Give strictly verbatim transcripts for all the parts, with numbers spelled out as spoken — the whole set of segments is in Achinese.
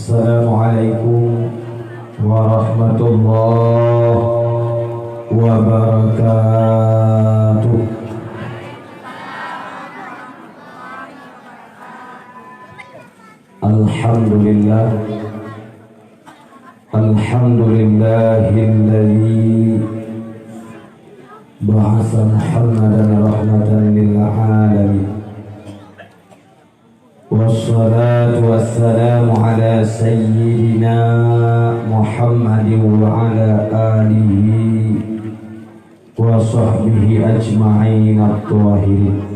Assalamualaikum warahmatullahi wabarakatuh. Alhamdulillah. Alhamdulillahilladzi ba'atsa Muhammadan rahmatan lil alamin. Wassalatu wassalamu ala sayyidina Muhammadin wa ala alihi wa sahbihi ajma'in at-tahirin.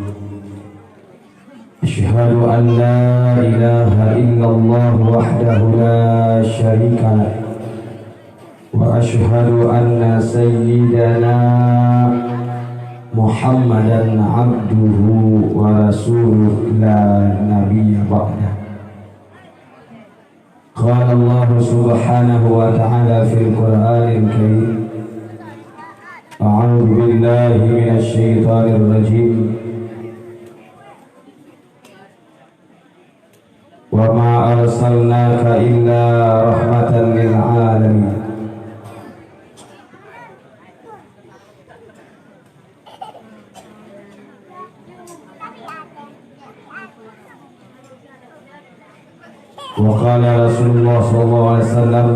Asyhadu an la ilaha illallah wahdahu la syarika lah. Wa asyhadu anna sayyidana Muhammadan abduhu wa rasuluh la nabiyya ba'dah. Qala Allah subhanahu wa ta'ala fil Qur'anil Karim, a'udzu billahi minasy syaithanir rajim. Wa ma arsalnaka illa rahmatan lil alamin. Wa qala Rasulullah sallallahu alaihi wasallam,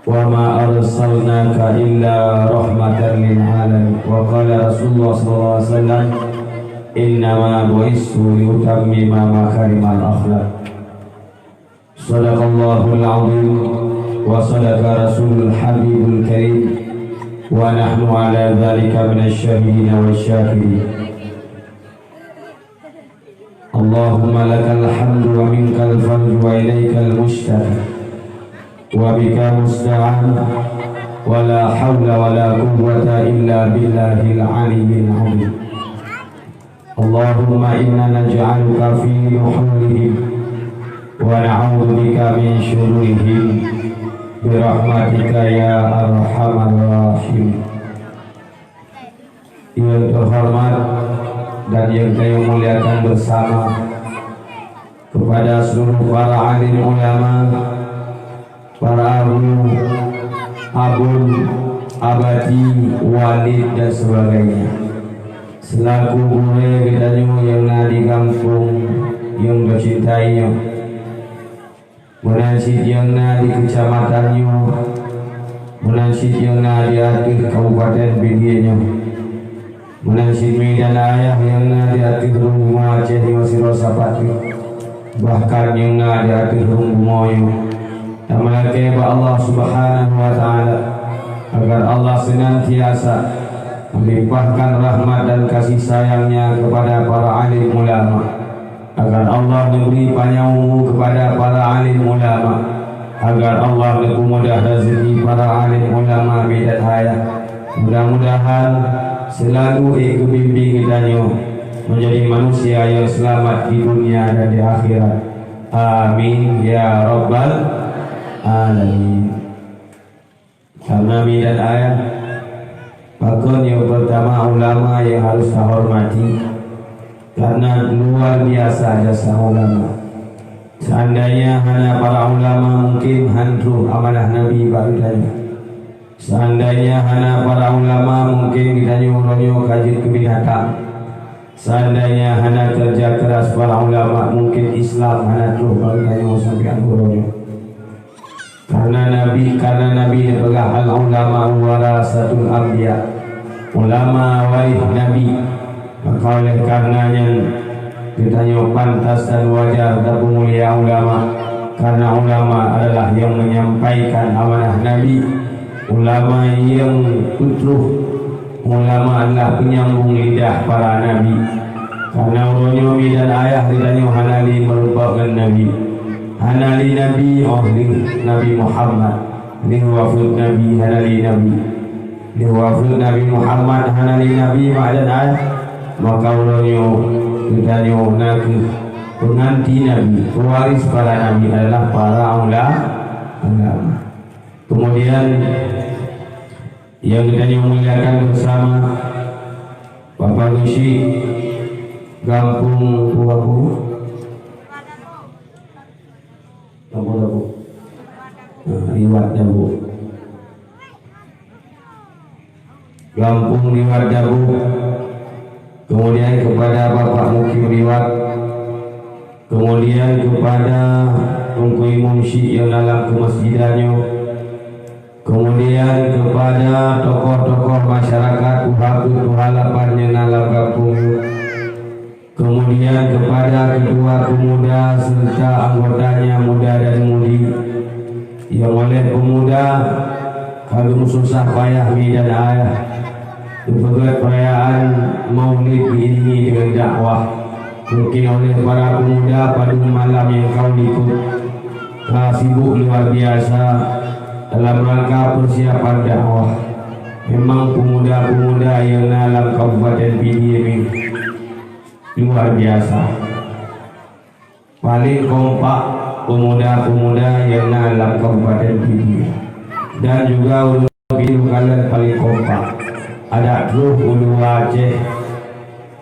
"Wa ma arsalnaka illa rahmatan lil alamin." Wa qala Rasulullah sallallahu alaihi wasallam, "Innama bu'istu liutammima makarimal akhlaq." Sadaqallahul azim wa sadaqa rasulul habibul karim, wa nahnu ala dzalika minasy syahidin wasy syakirin. Allahumma lakal hamdu wa minkal fadlu wa ilaikal mushtaka wa bika musta'an, wa la haula wa la quwwata illa billahil aliyyil azim. Allahumma inna naj'aluka fi nuhurihim wa na'udzubika min syururihim bi rahmatika ya arhamar rahimin. Yang terhormat dan yang kami muliakan bersama, kepada seluruh para alim ulama, para abu, abon, abati, walid dan sebagainya. Selaku gurée geutanyoe nyang na di gampông nyang geucintai nyoe, meunan cit nyang na di keucamatan nyoe, meunan cit nyang na di ateueh kabupaten Pidie nyoe, meunan cit mi dan ayah nyang na di ateueh rhueng bumoe Aceh nyoe sidroe sapat pih, bahkan nyang na di ateueh rhueng bumoe nyoe. Tameulakée bak Allah Subhanahu wa Ta'ala, agar Allah senantiasa melimpahkan rahmat dan kasih sayang-Nya kepada para alim ulama, agar Allah neubri panyang umu kepada para alim ulama, agar Allah neupeumudah rezeki para alim ulama mi dan ayah. Mudah-mudahan selalu ék geubimbéng geutanyoe menjadi manusia nyang seulamat di dunia dan di akhirat. Amin ya rabbal alamin. Karena mi dan ayah, pakon nyang pertama ulama nyang harus tahormati, karena luar biasa jasa ulama. Seandainya hana para ulama, mungkin han troh amanah Nabi bak geutanyoe. Seandainya hana para ulama, mungkin geutanyoe uroe nyoe ka jeuet keu binatang. Seandainya hana kerja keras para ulama, mungkin Islam hana troh bak geutanyoe sampoe uroe nyoe. Karena Nabi, karena Nabi neupeugah, "Al-ulama warasatul anbiya." Ulama waréh Nabi. Maka oleh karena nyan, geutanyoe pantas dan wajar tapeumulia ulama, karena ulama adalah nyang menyampaikan amanah Nabi. Ulama nyang peutroh, ulama adalah penyambung lidah para nabi. Karena uroe nyoe mi dan ayah geutanyoe hana lé meurumpok ngon Nabi. Hana lé Nabi, oh, lheueh Nabi Muhammad. Lheueh wafeuet Nabi hana lé Nabi. Lheueh wafeuet Nabi Muhammad hana lé Nabi, mak dan ayah. Maka uroe nyoe geutanyoe na kheueh peunganti Nabi, pewaris para nabi adalah para ula-, ulama. Kemudian yang geutanyoe muliakan bersama, Bapak Geuchik Gampông Puapu. Liwat Dabu. Gampông Liwat Dabu. Kemudian kepada Bapak Mukim Liwat. Kemudian kepada Teungku Imum Syik nyang dalam keumasjidan nyoe. Kemudian kepada tokoh-tokoh masyarakat, tuha peuet tuha lapan nyang na lam gampông nyoe. Kemudian kepada ketua pemuda serta anggotanya muda dan mudi, yang oleh pemuda ka geususah payah mi dan ayah, geupeugét perayaan Maulid diiringi dengan dakwah. Mungkin oleh para pemuda padum malam nyang ka likot ka sibuk luar biasa dalam rangka persiapan dakwah. Memang pemuda-pemuda nyang na lam Kabupaten Pidie nyoe luar biasa. Paling kompak pemuda-pemuda nyang na lam Kabupaten Pidie. Dan juga ureuëng Pidie kalian paling kompak. Adak troh u luwa Aceh,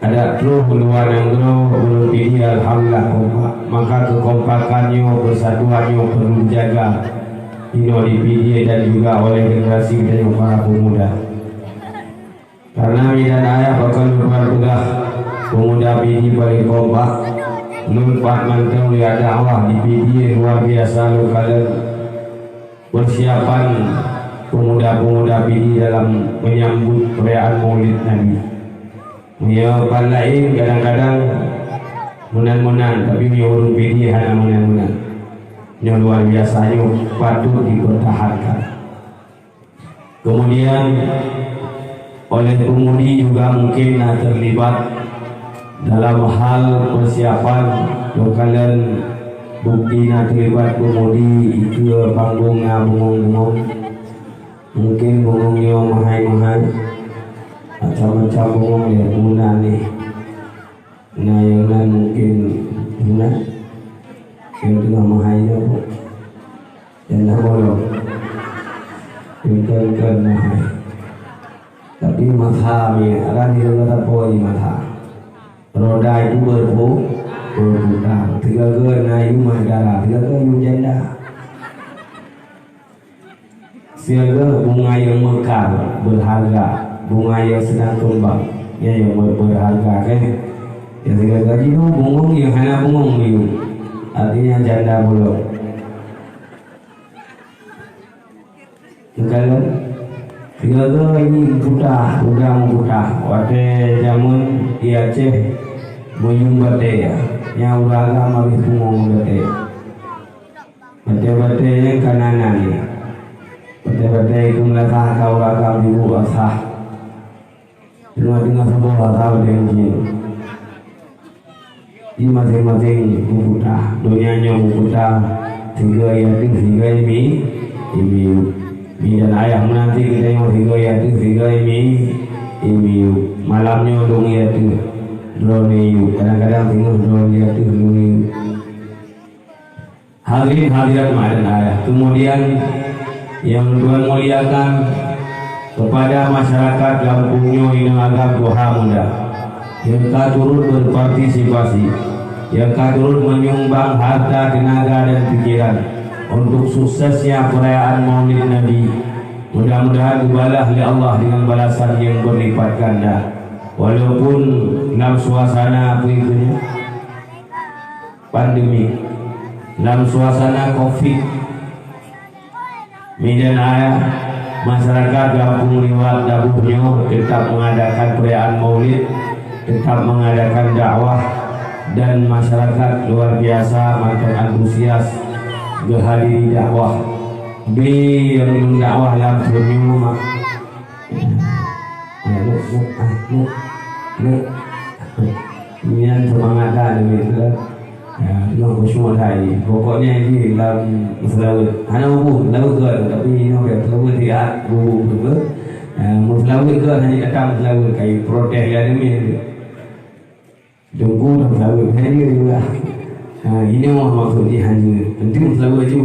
adak troh u luwa nanggroe, ureuëng Pidie alhamdulillah kompak. Maka kekompakan nyoe, persatuan nyoe perlu dijaga inoe di Pidie dan juga oleh generasi geutanyoe para pemuda. Karena mi dan ayah bakal lupa peugah, pemuda Pidie paling kompak. Lôn pat mantong lihat dakwah di Pidie luar biasa lôn kalon persiapan pemuda-pemuda Pidie dalam menyambut perayaan Maulid Nabi. Meunyoe pat laén kadang-kadang meunan-meunan, tapi meunyoe ureuëng Pidie hana meunan-meunan. Nyoe luar biasa, nyoe patut dipertahankan. Kemudian oleh pemudi juga mungkin na terlibat dalam hal persiapan, lôn kalon bukti na terlibat pemudi, ikeue panggong na bungong-bungong. Mungkin bungong nyoe meuhai-meuhai, macam-macam bungong ya guna nih. Nah, nyang nan mungkin ingat, nyang teungoh meuhai nyoe, nyang na bolong. Engkeue-engkeue meuhai. Tapi masa ni, ada di dalam tapo ni masa. Roda itu berpu-, berputar. Tiga-tiga na yum dara, tiga-tiga yum janda. Siaga bunga nyang mekar, berharga, bunga nyang sedang kembang, nyan nyang ber-, berharga, kan? Nyang siaga jinoe bungong nyang hana bungong miyueb, artinya janda bolong. Neukalon, siaga ini meuputa, udang meuputa. Watèe jameun di Aceh meuyuem batèe, nyan ureueng agam habéh bungong batèe. Batèe-batèe nyan ka na nan nyan. Batèe-batèe itu meulasah ka ureueng agam ibu asah. Teungoh-teungoh saboh asah batèe nyan. Di maséng-maséng meuputa. Donya nyoe meuputa. Sigoe i ateueh, sigoe i mi, i miyueb. Mi dan ayah meunanti geutanyoe sigoe i ateueh, sigoe i mi, i miyueb. Malam nyoe lôn i ateueh, droeneuh i yueb. Kadang-kadang teungoh droeneuh i ateueh, lôn i yueb. Hadirin hadirat meuadan ayah. Kemudian yang Tuhan muliakan, kepada masyarakat gampông nyoe inong agam tuha muda, yang ka turut berpartisipasi, yang ka turut menyumbang harta, tenaga dan pikiran untuk suksesnya perayaan Maulid Nabi. Mudah-mudahan dibalas oleh Allah dengan balasan yang berlipat ganda. Walaupun dalam suasana apa itu, pandemi, dalam suasana covid, mi dan ayah, masyarakat gampông Liwat Dabuh nyoe tetap mengadakan perayaan Maulid, tetap mengadakan dakwah, dan masyarakat luar biasa mantong antusias geuhadiri dakwah. Bi nyang dakwah lam sunyu mak. Nyan seumangat that nyoe. Ya, teungoh khusyuk that. Pokoknya ini lam meuseulaweuet. Hana ubu, laweuet geuh, tapi inoe bèk meuseulaweuet siat, ubu beutôi. Ya, meuseulaweuet geuh hana datang meuseulaweuet, kai protes ya demi. Teungku dah meuseulaweuet, hana juga. Ha, inoe maksud jih hana. Nanti meuseulaweuet ju.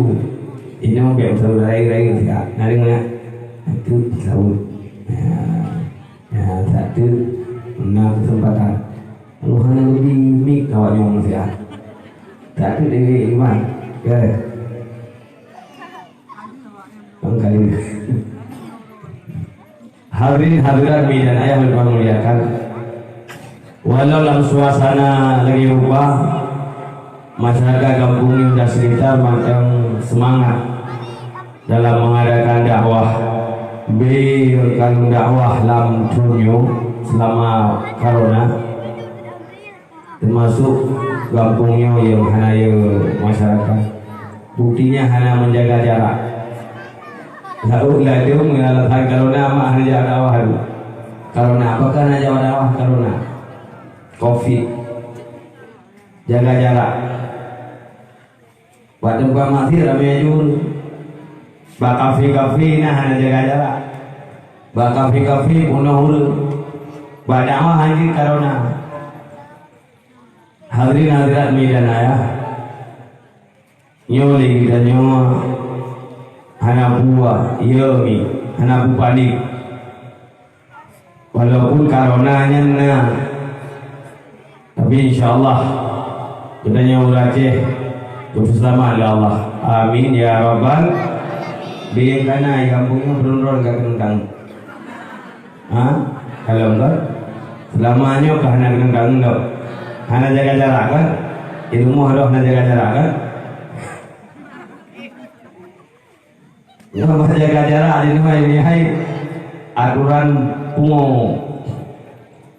Inoe bèk meuseulaweuet raya-raya siat. Nah, dengar ya. Itu meuseulaweuet. Ya. Ya, satu. Nah, kesempatan. Kalau hana lebih mik awak nyoe siat. Satu dewe iman. Ya. Hadirin hadirat mi dan ayah yang kami muliakan. Walau lam suasana lagi rupa, masyarakat gampông nyoe dan sekitar makin semangat dalam mengadakan dakwah. Beu kalon dakwah lam thôn nyoe selama corona. Teumasok gampông nyoe nyang hana yö masyarakat. Buktinya hana menjaga jarak. Laôt ladôm ngon alasan corona mak hana jak dakwah lom. Corona, apakah hana jak dakwah? Corona. Covid. Jaga jarak. Bak teumpat maksiat ramé jeuet. Bak kafe-kafe na hana jaga jarak. Bak kafe-kafe peunoh ureuëng. Bak dakwah hana corona. Hadirin hadirat mi dan ayah, nyoe lé geutanyoe hana peue yö mi, hana peue panik. Walaupun corona nyan na, tapi insya Allah geutanyoe ureuëng Aceh geupeuseulamat lé Allah. Amin ya rabbal. Biyang kana gampông nyoe beurondong ka keunong tangan. Ha? Kalon kan? Seulama nyoe ka hana keunong tangan dok. Hana jaga jarak kan? Di rumoh dok hana jaga jarak kan? Nyoe bah jaga jarak di luwa ini hai aturan pungo.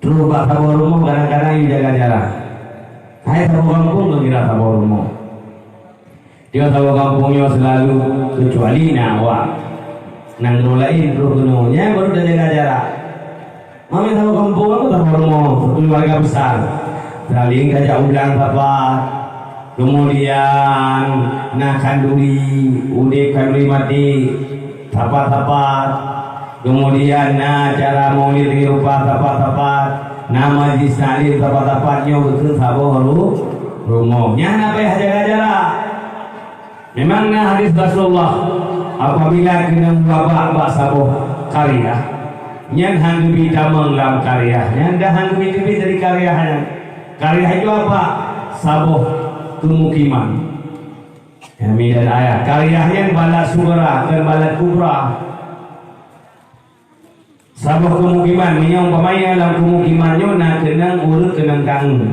Terus bak saboh rumoh kadang-kadang yue jaga jarak. Hai saboh gampông kira saboh rumoh. Dia saboh gampông nyoe selalu kecuali na awak nanggroe laén terus keunoe. Nyan baru dah jaga jarak. Mami saboh gampông apa saboh rumoh, satu keluarga besar. Saling tajak udang sapat. Kemudian na khanduri, udeb khanduri maté sapat-sapat. Kemudian na acara maulid di rupa sapat-sapat. Na majlis taklim sapat-sapat nyoe beutôi saboh ru-, rumoh. Nyan apa yah jaga jarak. Memang na hadis Rasulullah, apabila keunong wabak bak saboh karyah, nyan han geubi tamong lam karyah nyan, dan han geubi teubiet dari karyah nyan. Karyah itu apa? Saboh keumukiman. Ya, mi dan ayah. Karyah nyan balad sugra dan balad kubra. Saboh keumukiman, meunyoe umpamanya lam keumukiman nyoe na keunong ureuëng keunong tangue,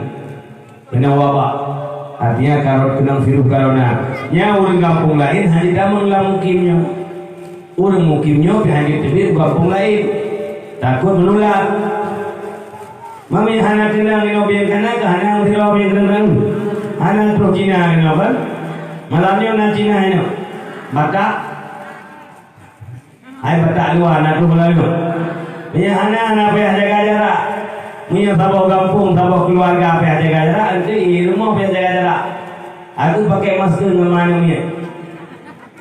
keunong wabak, artinya karot keunong virus corona. Nyan ureuëng gampông laén hana jitamong lam mukim nyoe. Ureuëng mukim nyoe pih hana jiteubiet u gampông laén, takot meunular. Mami hana keunong inoe bieng kana keu hana meusidroe bieng keunong tangue. Hana troh Cina inoe kan? Malam nyoe na Cina inoe. Batak. Hai Batak luwa na troh Meulayu. Meunyoe hana, hana payah jaga jarak. Meunyoe saboh gampông, saboh keuluwarga payah jaga jarak, eunteuk i rumoh payah jaga jarak. Aku pakai masker ngon ma aneuk miet.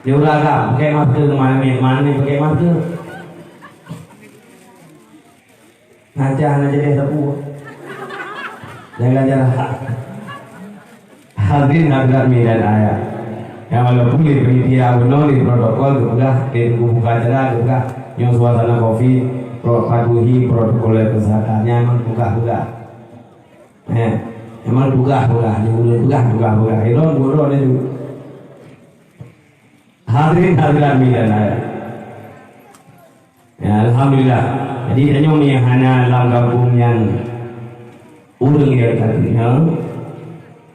Di ureueng agam pakai masker ngon ma aneuk miet, ma aneuk miet pakai masker. Ngaca hana jadi sapeue. Jaga jarak. Hadirin hadirat mi dan ayah. Nyang walaupun lé panitia bunoe lé protokol geupeugah, lé teungku buka acara geupeugah, nyoe suasana covid, pro-, patuhi protokol kesehatan. Nyan memang tugas-tugas. Eh, memang tugas-tugas, nyoe ulôn tugas, tugas-tugas. Ilôn gurôn laju. Hadirin hadirat mi dan ayah. Ya, alhamdulillah. Jadi, tanyoe nyang hana lam gampông nyan ureueng nyang ka teungoh,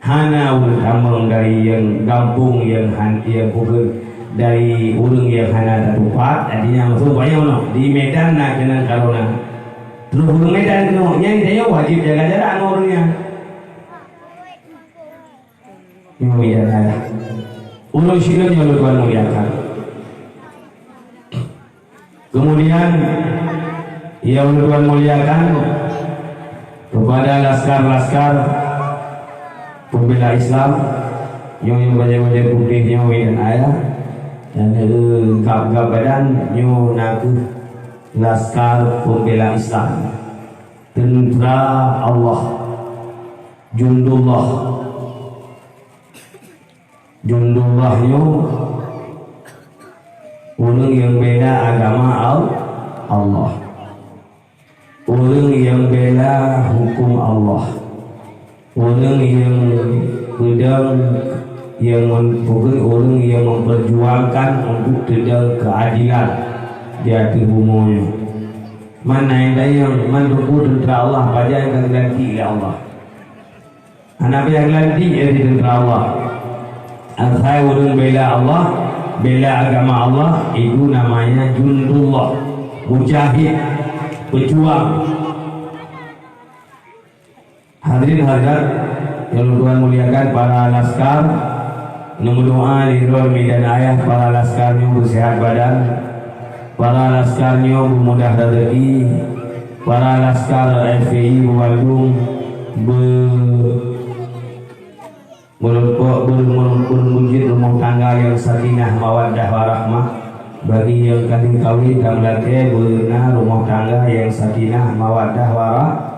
hana ureueng tamong dari nyang gampông nyang han-, nyang keubeuen dari ureueng nyang hana tatupat. Jadi, nyang maksud banyak meunoe. Di Medan na keunong corona. Terus ureueng Medan keunoe, nyan tanyoe wajéb jaga jarak ngon ureueng nyan. Mulia daya. Ulôn sidroe nyang ulôn muliakan. Kemudian, nyang ulôn muliakan kepada laskar-laskar pembela Islam, nyoe nyang bajèe-bajèe putéh nyoe dan ayah, dan, eh, gab-gab badan nyoe na kheueh laskar pembela Islam. Tentera Allah. Jundullah. Jundullah nyoe ureueng nyang bela agama Al-, Allah. Ureueng nyang bela huköm Allah. Ureueng nyang peudong Nyang mem-, ureuëng nyang memperjuangkan untuk teudong keadilan di ateueh bumoe nyoe. Man na nyang tanyong, man teungku teuntra Allah, pajan ka geulantik lé Allah? Hana payah geulantik jadi teuntra Allah. Asai ureuëng bela Allah, bela agama Allah, itu namanya jundullah, mujahid, pejuang. Hadirin hadirat yang Tuhan muliakan, para laskar, neumeudoa lé droe mi dan ayah para laskar nyoe beusehat badan, para laskar nyoe beumudah rezeki, para laskar F P I beubandum be-, meureumpok, beu-, meureumpok, beumujud rumoh tangga nyang sakinah mawaddah warahmah. Bagi nyang ka lheueh kawin dan meulakée, beuna rumoh tangga nyang sakinah mawaddah warahmah.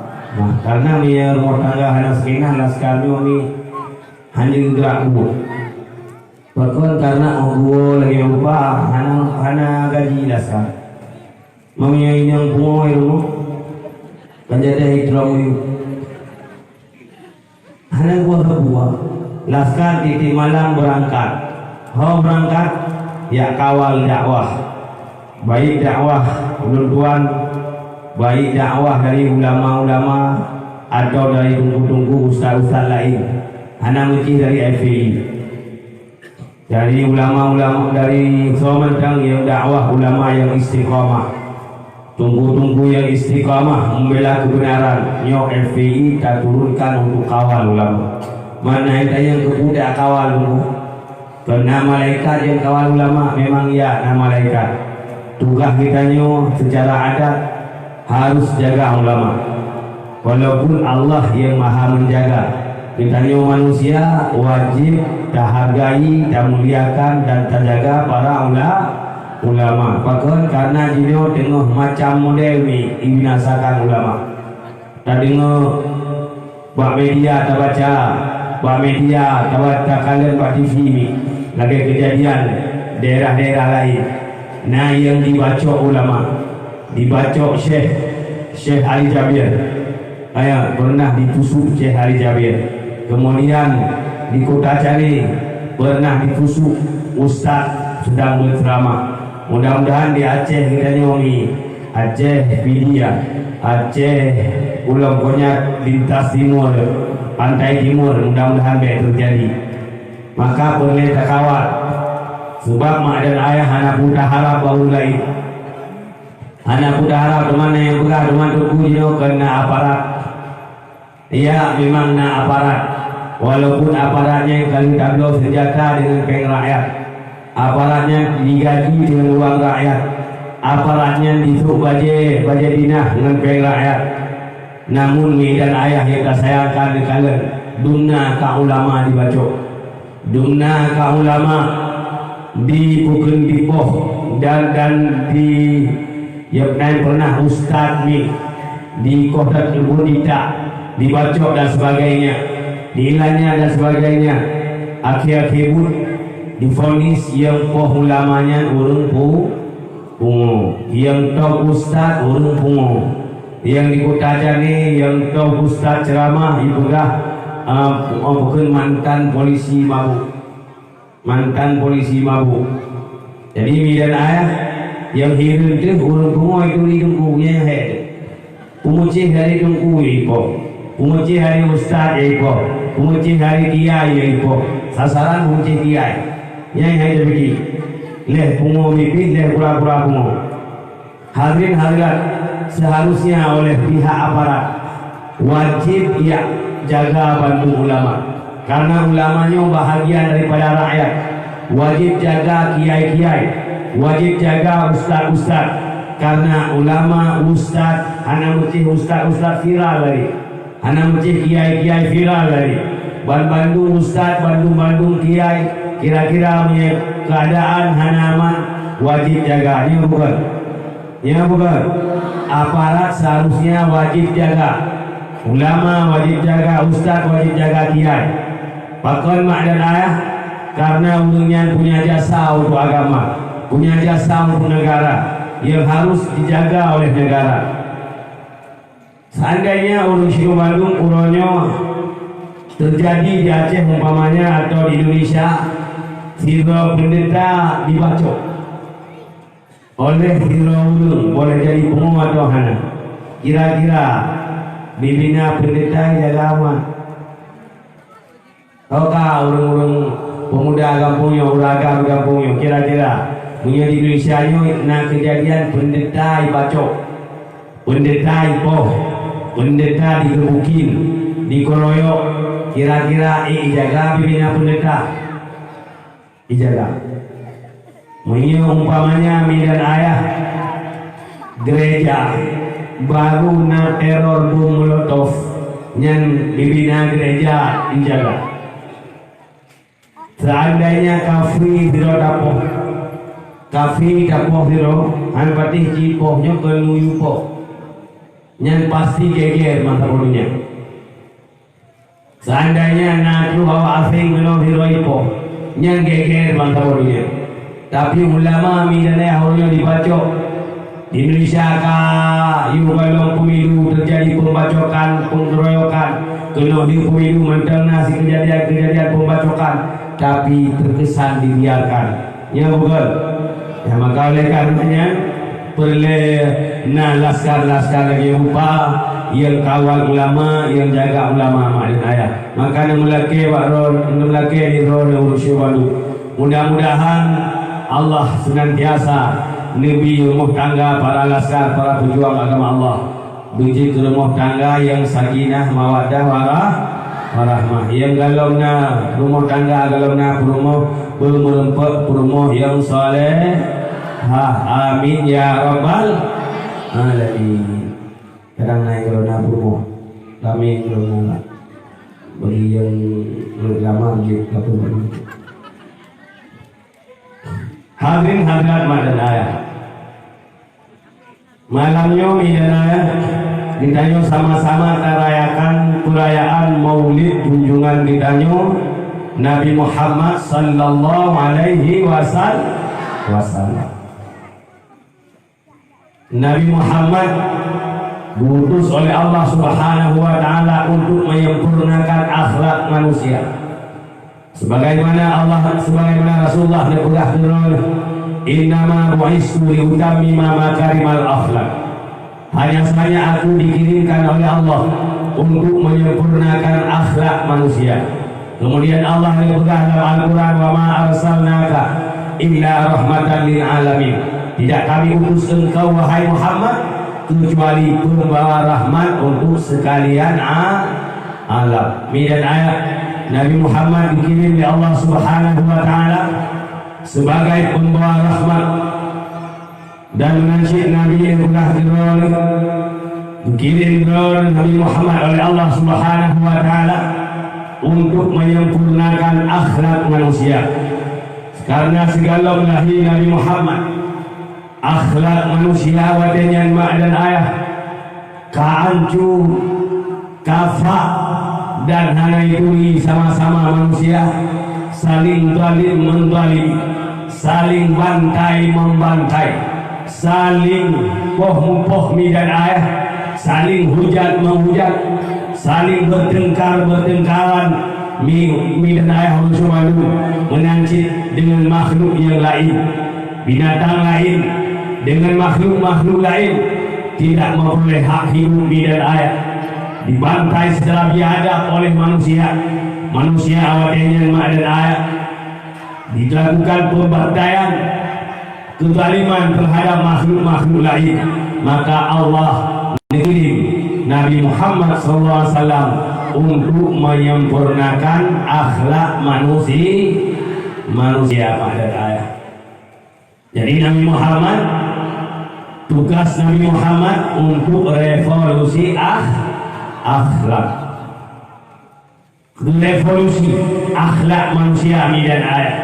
Karena meunyoe rumoh tangga hana sakinah, laskar nyoe mi hana geugrak buet. Pakon? Karena oh buo lagée rupa hana, hana gaji laskar. Meunyoe inong pungo di rumoh, kan jadi hidrom uyuek. Hana buah-buah. Laskar tiep-tiep malam beurangkat. Ho beurangkat, jak kawal dakwah. Baik dakwah ulôn tuan, baik dakwah dari ulama-ulama, atau dari teungku-teungku, ustaz-ustaz laén. Hana meusti dari F P I. Dari ulama-ulama, dari soe mantong nyang dakwah, ulama nyang istiqamah, teungku-teungku nyang istiqamah membela kebenaran, nyoe F P I taturunkan untuk kawal ulama. Man na nyang tanyong keupeue takawal ulama? Kon na malaikat nyang kawal ulama? Memang ya, na malaikat. Tugaih geutanyoe secara adat harus jaga ulama. Walaupun Allah yang Maha Menjaga, geutanyoe manusia wajib tahargai, tamuliakan, dan tajaga para ula-, ulama. Pakon? Karena jinoe teungoh macam model mi ibinasakan ulama. Tadeungoe bak media, tabaca bak media, taba-, takalon bak T V mi lagée keujadian daerah-daerah laén. Na nyang dibacok ulama, dibacok Syekh, Syekh Ali Jabir. Aya, pernah dipusuk Syekh Ali Jabir. Kemudian di Kota Challeng pernah dipusuk ustaz sedang berceramah. Mudah-mudahan di Aceh geutanyoe mi, Aceh Pidie, Aceh Ulôn Konyat lintas timur, pantai timur, mudah-mudahan bék teujadi. Maka peureulée takawal, sabab mak dan ayah hana peue taharab bak ureuëng laén. Hana peue taharab, teuma na nyang peugah, teuma teungku jinoe keu na aparat. Ya, memang na aparat. Walaupun aparat nyan ka lheueh tabloe seunjata deungon péng rakyat, aparat nyan digaji deungon uang rakyat, aparat nyan jisôk bajée, bajée dinah ngon péng rakyat. Namun, mi dan ayah nyang tasayangkan, neukalon, dumna ka ulama dibacok. Dumna ka ulama dipukon dipoh dan, dan di, ya, dan pernah ustaz ni dikoh dan teubun ditak, dibacok dan sebagainya, diilanya dan sebagainya. Akhé-akhé buet difonis nyang poh ulama nyan ureuëng pu-, pungo, nyang top ustaz ureuëng pungo, nyang di Kota Challeng nyang top ustaz ceramah jipeugah, ah, bukon mantan polisi mabuk. Mantan polisi mabuk. Jadi, mi dan ayah, nyang hireuen teuh ureuëng pungo itu di teungku nyang hék. Peumucih dari teungku ya ipoh, peumucih dari ustaz ya ipoh, peumucih dari kiai ya ipoh. Sasaran peumucih kiai. Nyang hai teupiki. Leh pungo mipit, leh pura-pura pungo. Hadirin hadirat, seharusnya oleh pihak aparat wajib ya jaga bantu ulama. Karena ulama nyoe bahagian daripada rakyat. Wajib jaga kiai-kiai, wajib jaga ustaz-ustaz. Karena ulama, ustaz, hana meusti ustaz-ustaz viral lagi. Hana meusti kiai-kiai viral lagi. Ban-bandum ustaz, bandum-bandum kiai, kira-kira punya keadaan hana aman, wajib jaga. Nyoe bukan? Nyoe bukan? Aparat seharusnya wajib jaga. Ulama wajib jaga, ustaz wajib jaga, kiai. Pakon mak dan ayah? Karena ureuëng nyan punya jasa untuk agama, punya jasa untuk negara, yang harus dijaga oleh negara. Seandainya ureuëng sigoe bandum uroe nyoe Teujadi di Aceh umpamanya atau di Indonesia, sidroe peundeta dibacok oleh sidroe ureuëng, boleh jadi pungo atau hana. Kira-kira bibina peundeta jaga aman? Toka ureuëng-ureuëng peumuda gampông nyoe, ureuëng agam gampông nyoe, kira-kira meunyoe di Indonesia nyoe na keujadian peundeta ibacok, peundeta ipoh, peundeta digebukin, dikeroyok, kira-kira ék ijaga bibina peundeta? Ijaga. Meunyoe umpamanya mi dan ayah gereja baru na teror bom molotov, nyan bibina gereja ijaga. Seandainya kafri sidroe tapoh, kafri tapoh sidroe, han patéh jipoh nyoe keuneuk yupoh, nyan pasti geger masa bodonya. Seandainya na troh awak asing keunoe sidroe ipoh, nyan geger bansa donya. Tapi ulama mi dan ayah uroe nyoe dibacok. Di Indonesia ka yôh gohlom pemilu teujadi pembacokan, penggeroyokan. Keunoe di pemilu mantong na sikeujadian-keujadian pembacokan, tapi terkesan dibiarkan. Nyoe bukan. Ya, maka oleh karenanya, peureulée na laskar-laskar lagée rupa nyang kawal ulama, nyang jaga ulama mak dan ayah. Maka neumeulakée bak droe, neumeulakée di droe ureuëng syedara. Mudah-mudahan Allah senantiasa neubi rumoh tangga para laskar, para pejuang agama Allah. Beujeuet rumoh tangga nyang sakinah, mawaddah, warah-, warahmah. Nyang gohlom na rumoh tangga, gohlom na peurumoh, peumeureumpok peurumoh nyang saleh. Ha, amin ya rabbal alamin. Kadang na gohlom na peurumoh. Kami gohlom na. Bagi nyang lama jeuet ka peurumoh. Hadirin hadirat mak dan ayah. Malam nyoe mi dan ayah, geutanyoe sama-sama tarayakan peurayaan Maulid junjungan geutanyoe Nabi Muhammad sallallahu alaihi wasal-, wasallam. Nabi Muhammad diutus oleh Allah Subhanahu wa Ta'ala untuk menyempurnakan akhlak manusia. Sebagaimana Allah, sebagaimana Rasulullah neupeugah keudroe, "Innama bu'istu liutammima makarimal akhlak." Hanya saja aku dikirimkan oleh Allah untuk menyempurnakan akhlak manusia. Kemudian Allah neupeugah dalam Al-Quran, "Wa ma arsalnaka illa rahmatan lil alamin." Tidak kami utus engkau, wahai Muhammad, kecuali pembawa rahmat untuk sekalian a-, alam. Mi dan ayah, Nabi Muhammad dikirim oleh Allah Subhanahu wa Ta'ala sebagai pembawa rahmat. Dan meunan cit Nabi neupeugah keudroe, geukirém droe Nabi Muhammad oleh Allah Subhanahu wa Ta'ala untuk menyempurnakan akhlak manusia. Karena sigohlom lahé Nabi Muhammad, akhlak manusia watée nyan mak dan ayah ka ancu, ka fak, dan hana jituri sama-sama manusia, saling zalim menzalimi, saling bantai membantai, saling poh mupoh mi dan ayah, saling hujat menghujat, saling bertengkar bertengkaran mi, mi dan ayah ureuëng syedara, meunan cit dengan makhluk yang lain. Binatang lain dengan makhluk-makhluk lain tidak memperoleh hak hidup mi dan ayah. Dibantai secara biadab oleh manusia. Manusia watée nyan mak dan ayah dilakukan pembantaian, kezaliman terhadap makhluk-makhluk lain. Maka Allah mengirim Nabi Muhammad sallallahu alaihi wasallam untuk menyempurnakan akhlak manusia, manusia mak dan ayah. Jadi Nabi Muhammad, tugas Nabi Muhammad untuk revolusi akh-, akhlak. Revolusi akhlak manusia mi dan ayah.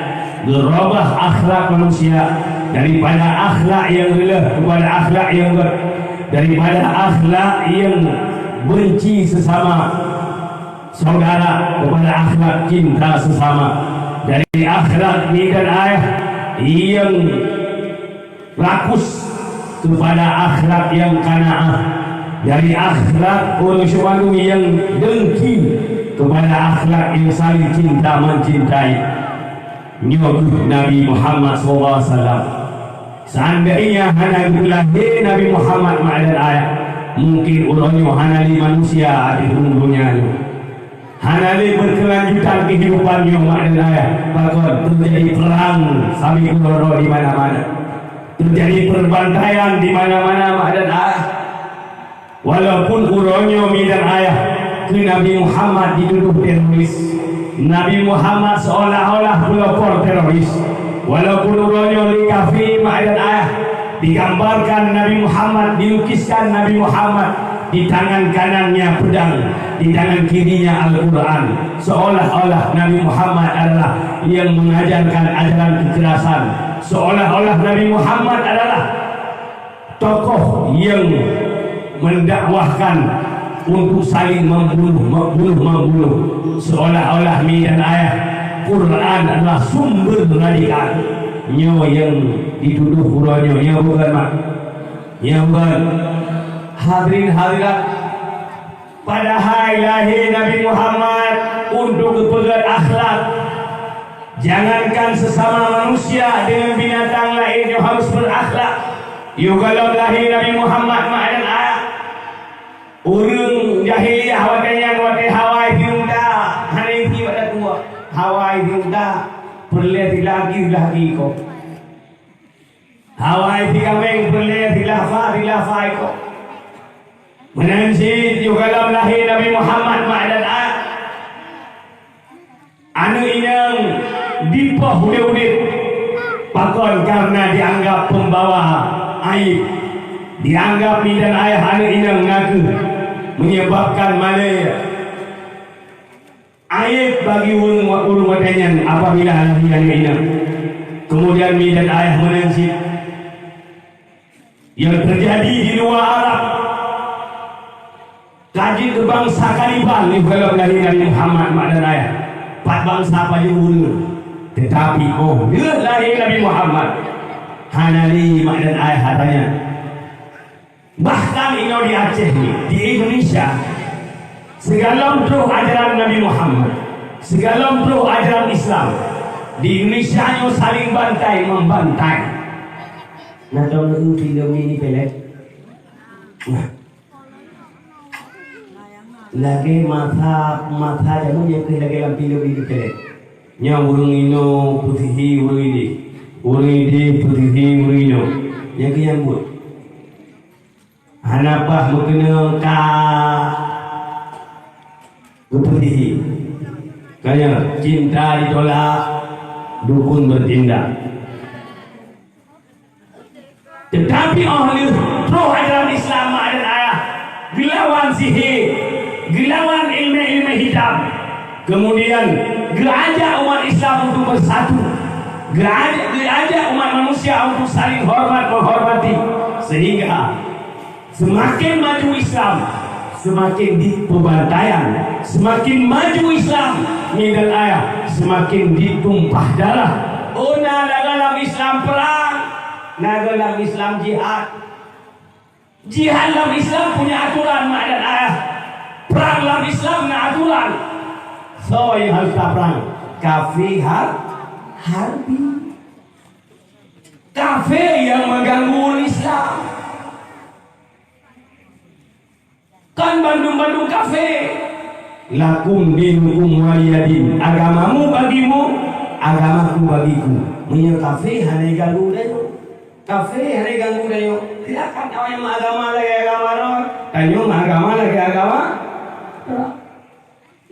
Geurubah akhlak manusia daripada akhlak yang reuloh kepada akhlak yang gét, daripada akhlak yang benci sesama saudara kepada akhlak cinta sesama, dari akhlak mi dan ayah yang rakus kepada akhlak yang qanaah, dari akhlak ureuëng syedara yang dengki kepada pada akhlak nyang saling cinta mencintai. Nyoe kheueh Nabi Muhammad sallallahu alaihi wasallam. Seandainya hana geulahé Nabi Muhammad, mak dan ayah, mungkin uroe nyoe hana lé manusia di donya nyoe. Hana lé berkelanjutan kehidupan nyoe, mak dan ayah. Pakon, terjadi perang sambil keudroe di mana-mana. Terjadi perbantaian di mana-mana, mak dan ayah. Walaupun uroe nyoe, mi dan ayah, keu Nabi Muhammad dituduh teroris. Nabi Muhammad seolah-olah pelopor teroris. Walaupun uroe nyoe lé kafé, mak dan ayah, digambarkan Nabi Muhammad, dilukiskan Nabi Muhammad, di tangan kanannya pedang, di tangan kirinya Al-Quran. Seolah-olah Nabi Muhammad adalah yang mengajarkan ajaran kekerasan. Seolah-olah Nabi Muhammad adalah tokoh yang mendakwahkan untuk saling membunuh, membunuh, membunuh. Seolah-olah, mi dan ayah, Quran adalah sumber radikal. Nyoe yang dituduh uroe nyoe, nyoe bukan, mak? Nyoe bukan? Hadirin hadirat, padahai lahé Nabi Muhammad untuk geupeugét akhlak. Jangankan sesama manusia, dengan binatang laén nyoe harus berakhlak. Yoh gohlom lahé Nabi Muhammad, mak dan ayah, ureuëng jahiliyah watée nyan, watée hawa ié unta, hana ié bak takue, hawa ié unta, peureulée silah gaki, silah gaki iko. Hawa ié kaméng, peureulée silah fa, silah fa iko. Meunan cit yoh gohlom lahé Nabi Muhammad, mak dan ayah, aneuëk inong dipoh udeb-udeb. Pakon? Karena dianggap pembawa aib. Dianggap, mi dan ayah, aneuëk inong nakeuh menyebabkan malée. Aib bagi ureuëng, ureuëng watée nyan apabila lahé aneuëk inong. Kemudian, mi dan ayah, meunan cit yang terjadi di luar Arab. Ka jeuet keu bansa kanibal, yoh gohlom lahé Nabi Muhammad, mak dan ayah. Pat bansa pajoh ureuëng. Tetapi óh lheueh lahé Nabi Muhammad, hana lé, mak dan ayah, atra nyan. Bahkan inoe di Aceh ni, di Indonesia, sigohlom troh ajaran Nabi Muhammad, sigohlom troh ajaran Islam, di Indonesia nyoe saling bantai membantai. Nah, tahu neu film ini pelet. Nah. Lagée masa, masa jameun nyang keuh lagée lam film ini pelet. Nyang ureuëng inoe peusihi ureuëng idéh, ureuëng idéh peusihi ureuëng inoe. Nyang keuh nyang buet. Hana paih meukeunong ka geupeusihi. Kaya cinta ditolak, dukun bertindak. Tetapi óh lheueh troh ajaran Islam, mak dan ayah, geulawan sihé, geulawan ileumé-ileumé hitam, kemudian geuajak umat Islam untuk bersatu, geuajak, geuajak umat manusia untuk saling hormat menghormati, sehingga semakin maju Islam, semakin dipeubantayan, semakin maju Islam, mi dan ayah, semakin ditumpah darah. Oh, na, na dalam Islam perang, na dalam Islam jihad. Jihad lam Islam punya aturan, mak dan ayah. Perang lam Islam na aturan. Soe nyang harus taprang? Kafé har-, harbi. Kafé nyang meuganggu Islam. Kan bandum-bandum kafé. Lakum dinukum waliyadin. Agamamu bagimu, agamaku bagiku. Meunyoe kafé hana ganggu tanyoe. Kafé hana ganggu tanyoe. Silakan awak nyang meuagama lagée agama droe, tanyoe meuagama lagée agama droe.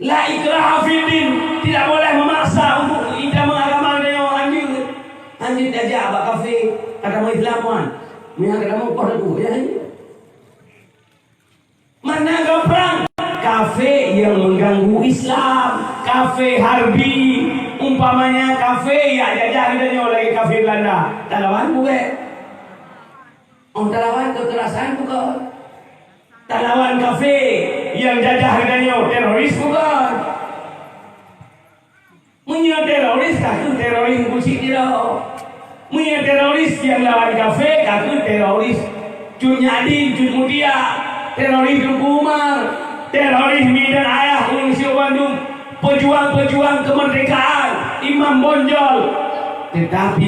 La ikraha fid din. Tidak boleh memaksa untuk kita meuagama tanyoe. Anjeut. Anjeut tajak bak kafé. Kata meuislam wan. Meunyoe kata meukoh lagu, ya. Mana ka prang? Kafé nyang mengganggu Islam, kafé harbi, umpamanya kafé nyang jajah geutanyoe lagée kafé Belanda, talawan bukon? Oh, talawan kekerasan bukon? Talawan kafé nyang jajah geutanyoe, teroris bukon? Meunyoe teroris, ka kheueh teroris Teungku Chik Niro. Meunyoe teroris nyang lawan kafé, ka kheueh teroris Cut Nyak Dhien, Cut Meutia, teroris Teungku Umar, teroris mi dan ayah ureuëng syiek bandum. Pejuang-pejuang kemerdekaan, Imam Bonjol, tetapi